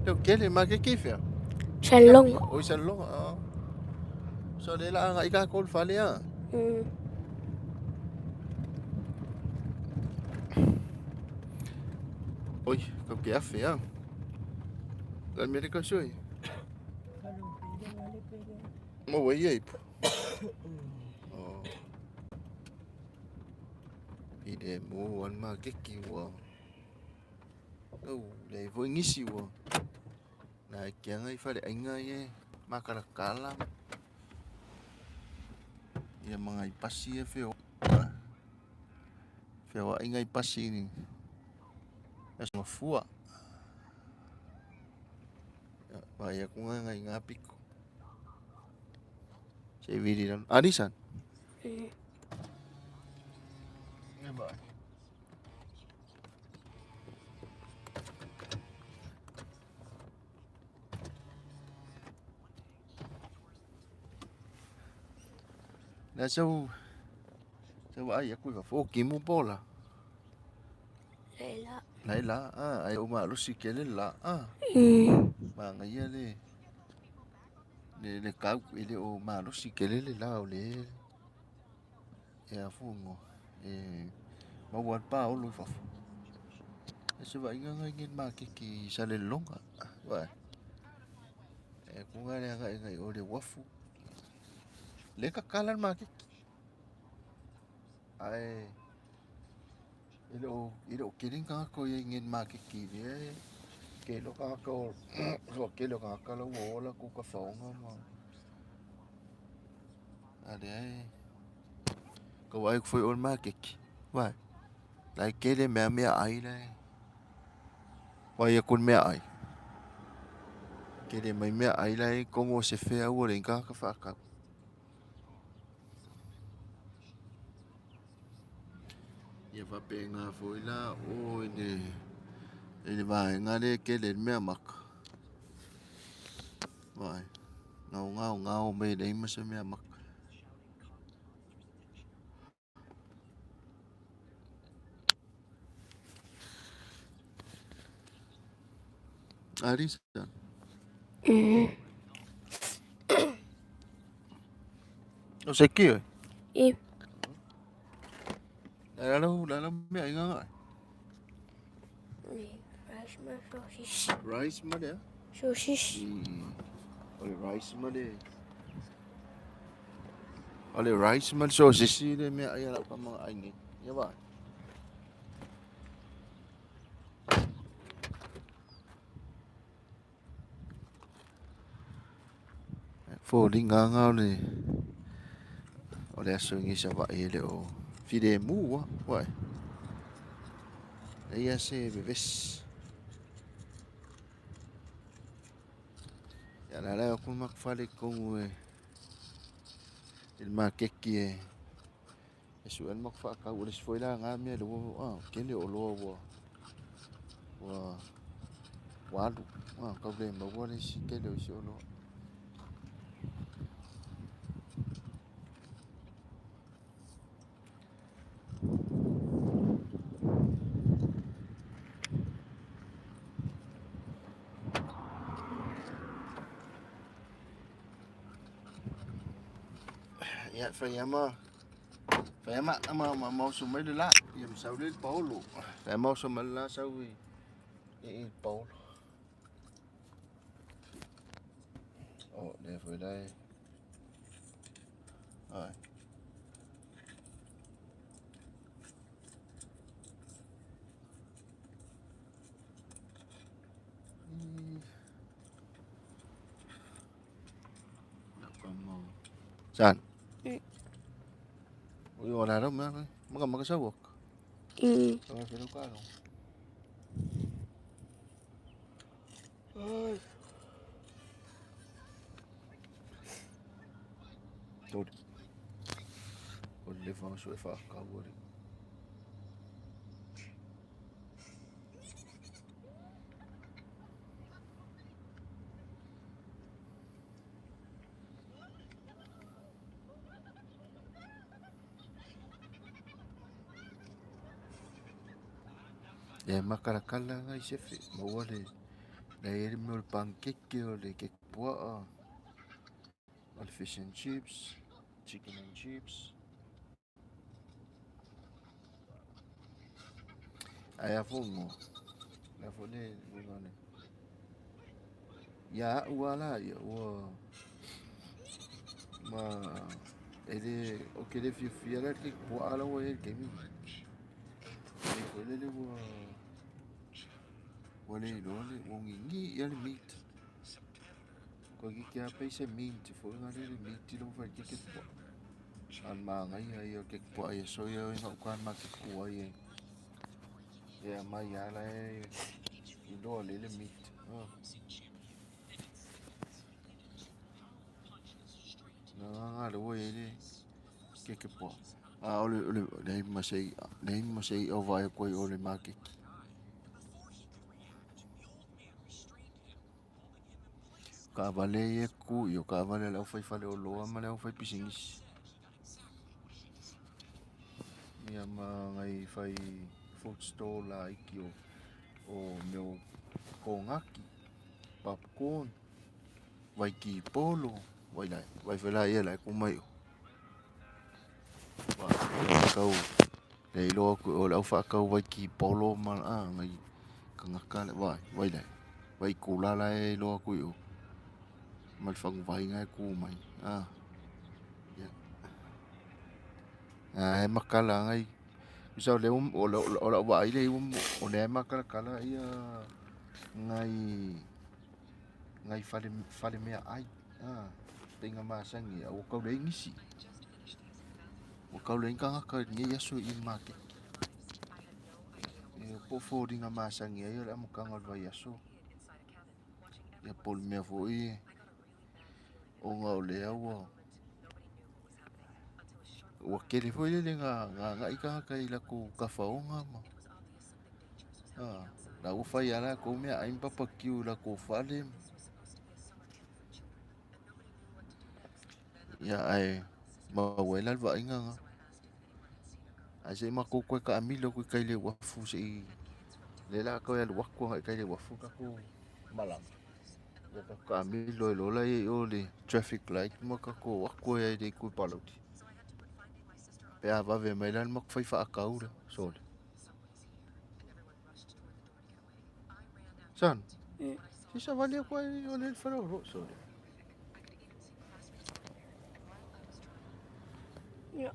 Tau kele ma ke ki fea. Salelologa. O i Salelologa. Ah. So le la anga i ka kol fale a. Oi, kau ke afe a. La mele ka sui. Mo wai ai. Oh. I le mo an ma keki ua. Au le foi ngisi ua. Na kia ngai fale ainga ye makalakala. Ia mangai pasi e feo. Feo ai ngai pasi ni. E mafua. Vai aku ngai ngai ngā piko. Se viri ran. Arisan. Ngai. Na sau sau ai aku va fo ki mo bola. Lai la. Lai la a ai o ma lusi ke le la a. Ma ngai ia le le le kau e le o ma lusi ke le le la o le e a fungo e maua le pa olo i fafo. E se vaaiga ngai ngen ma ke ki sa le longa. Vai. E ku ngai le ngai ngai o le wafu. Le ka kala ma ke ki. Ai e le o kere ka ko ye ngen ma ke ki le. Ke lo ka ko lo ke lo ka ka lo o la ku ka faonga ma. A le ai. Ka wai ku foi o ma ke ki. Vai. Lai ke le mea mea ai le. Wai e kun mea ai. Ke le mai mea ai lai kongo se whea ua le inga ka whakau. Ia wape ngā foi la o i le i le vaenga le ke le mea maka. Vai. Ngau ngau ngau me le ima se mea maka. Arisa. O se ki oi. I. La la la la mea inga ngai. Rice ma sausage. Rice ma le. Sausage. O le rice ma le. O le rice ma le sausage le mea ai lau ka mga ai nei. Ia vai. Foliga nga o le aso i Savaii e le o filemu lava uae. Leai lava se vevesi. Ia o le a le o atu le matou fale i totonu e i le maketi e sue ai le matou faatau. O le isi foi la lena mea lea ua tele oloa ua ua alu tau le maua le isi tele o isi oloa. Ia fai ama ma ma ma oso mai le la. Ia ma sau le Paolo. Fai ama oso mai le la sau i i Paolo. O le foi lai. Ai. San. Ui ora ro ma ma ma ka wok. Ka fe ka ro. Ai. Tori. O le fa so e fa ka uri. Ia makalakala ngai sefe maua le La e i ai le mea o le panikeke, o le keke puaa, o le fish and chips, chicken and chips. Ae a foi mo, le a foi le uiga o le ia a'u a la ia ua ma e le ou te le fiafia la i le keke puaa la ua i ai i le taimi lenei. E foi lele ua ua le iloa le ua ugigi ia le meat. Toeitiiti lava pei se mint foi lea le mint lea ua fai i le keke puaa. A o le manaia ia o le keke puaa i aso ia e o i gauta i le maketi tuai e aumai lava la e iloa lelei le mint. O le agaga lena lea ua i ai le keke puaa. A o le leai ma se i'a, leai ma se i'a o vaai atu ai i o i le maketi. O taavale ia e tutu i i, o taavale a le aufaifaleoloa ma le aufaipisinisi. Ia ma nai fai food stall laiti o mea o konati, popcorn, vaitipolo, vaai foi laia o la e tu mai o. Le iloa atu i o i le au faatau vaitipolo ma nai tagata vaai, vaai la e, vaai i tula la e iloa atu i o ma le faguvai na e tu mai. Ia, e matala lava nai tusa o lea o lau vaai lea i ai o lea e matalatala nai fale meaai peiga masani ai, ae ua tau leai nisi. Ua tau leai ni tagata i lenei aso i le maketi. Po o foliga masani ai o le amataga o le vaiaso, ia po o le mea foi ona o lea ua tele foi lele ina agai tagata i latou tafaoga ma la ua fai lava latou meaai ma papakiu i latou fale. Ia ae maua ai la le vaaiga lena. Ae se i matou toe taamilo atu i tai i le uafu se i o lea o le a toe alu atu agai i tai i le uafu le tatou malaga. Ia tatou taamilo ai loa la i o i le traffic light ma tatou o atu ai lava i le itu i Palauli. Pe a vave mai la le matou fai faatau lea, sole. Son, se i savali atu ai o lea i le faleoloa, sole. Ia.